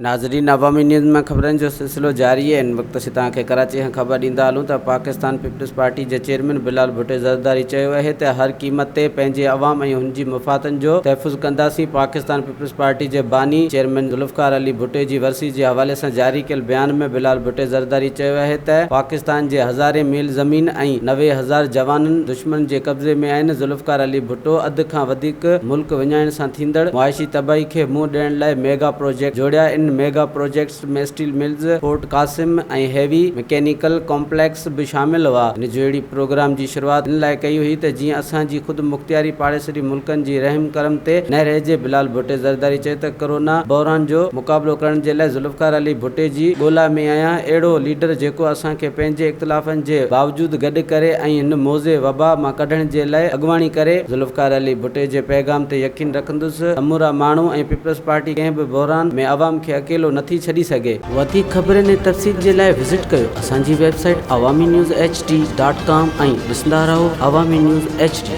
ناظرين عوامي نيوز ۾ خبرن جو سلسلو جاري آهي ان وقت اسين توهان کي ڪراچي کان خبر ڏيندا هلون ته پاڪستان پيپلز پارٽي جي چيئرمين بلال ڀٽو زرداري چيو آهي ته هر قيمت تي پنهنجي عوام ۽ هن جي مفادن جو تحفظ ڪنداسين پاڪستان پيپلز پارٽي جي باني چيئرمين ذوالفقار علي ڀٽي جي ورسي جي حوالي سان جاري ڪيل بيان ۾ بلال ڀٽي زرداري چيو آهي ته پاڪستان جي هزارين ميل زمين ۽ 90,000 جوانن دشمن جي قبضي ۾ آهن ذوالفقار علي ڀٽو اڌ کان وڌيڪ ملڪ وڃائڻ سان ٿيندڙ معاشي تباهي کي منهن ڏيڻ لاء ميگا پروجيڪٽ جوڙيا، ان mega projects ۾ steel mills, port Qasim ۽ heavy mechanical complex به شامل هئا. هن جهڙي پروگرام جي شروعات ان لاء ڪئي هئي ته جيئن اسان جي خود مختياري پاڙيسري ملڪن جي رحم ڪرم تي نه رهجي. بلال ڀٽي زرداري چيو ته ڪرونا بحران جو مقابلو ڪرڻ جي لاء ذوالفقار علي ڀٽي جي ڳولا ۾ آهيان، اهڙو ليڊر جيڪو اسان کي پنهنجي اختلافن جي باوجود گڏ ڪري ۽ هن موذي وبا مان ڪڍڻ جي لاء اڳواڻي ڪري. ذوالفقار علي ڀٽي جي پيغام تي يقين رکندس، سمورا ماڻهو ۽ پيپلز پارٽي ڪنهن به بحران ۾ عوام کي اڪيلو نٿي ڇڏي سگهي. وڌيڪ خبرن ۽ تفصيل جي لاء وزٽ ڪيو اسان جي website Awami news H D dot com ۽ ڏسندا رهو عوامي نيوز ايڇ ڊي.